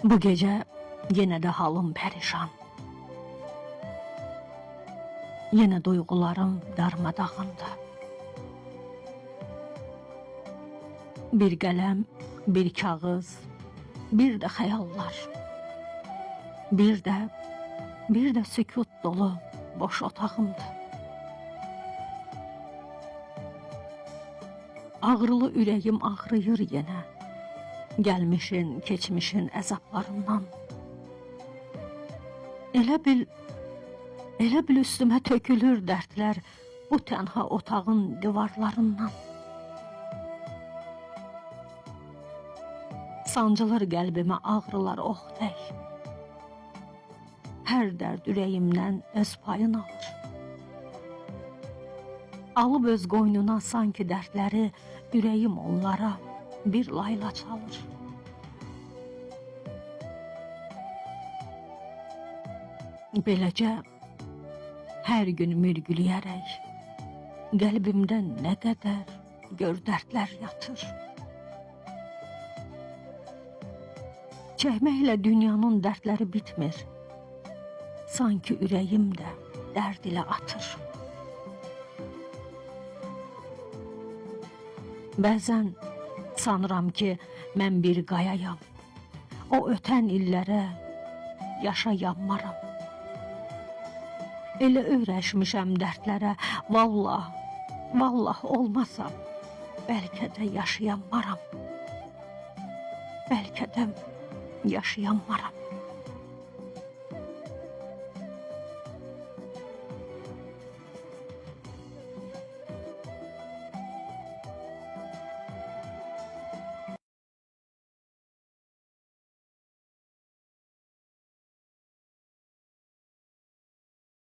Bu gecə yenə də halım pərişan. Yenə duyğularım darmadağındı. Bir qələm, bir kağız, bir də xəyallar. Bir də sükut dolu boş otağımdı. Ağrılı ürəyim ağrıyır yenə. Gəlmişin, keçmişin əzablarından. Elə bil, elə bil üstümə tökülür dərdlər bu tənha otağın divarlarından. Sancılır qəlbimə ağrılar ox tək. Hər dərd ürəyimdən öz payını alır. Alıb öz qoynuna sanki dərdləri, ürəyim onlara bir layla çalır. Beləcə hər gün mürgüləyərək qəlbimdə nə qədər gör dərdlər yatır. Çəkməklə dünyanın dərdləri bitmir. Sanki ürəyim də dərd ilə atır. Bəzən sanıram ki, mən bir qayayam. O ötən illərə yaşa yanmaram. Elə öyrəşmişəm dərdlərə, vallah, vallah olmasam, bəlkə də yaşayanmaram. Bəlkə də yaşayanmaram.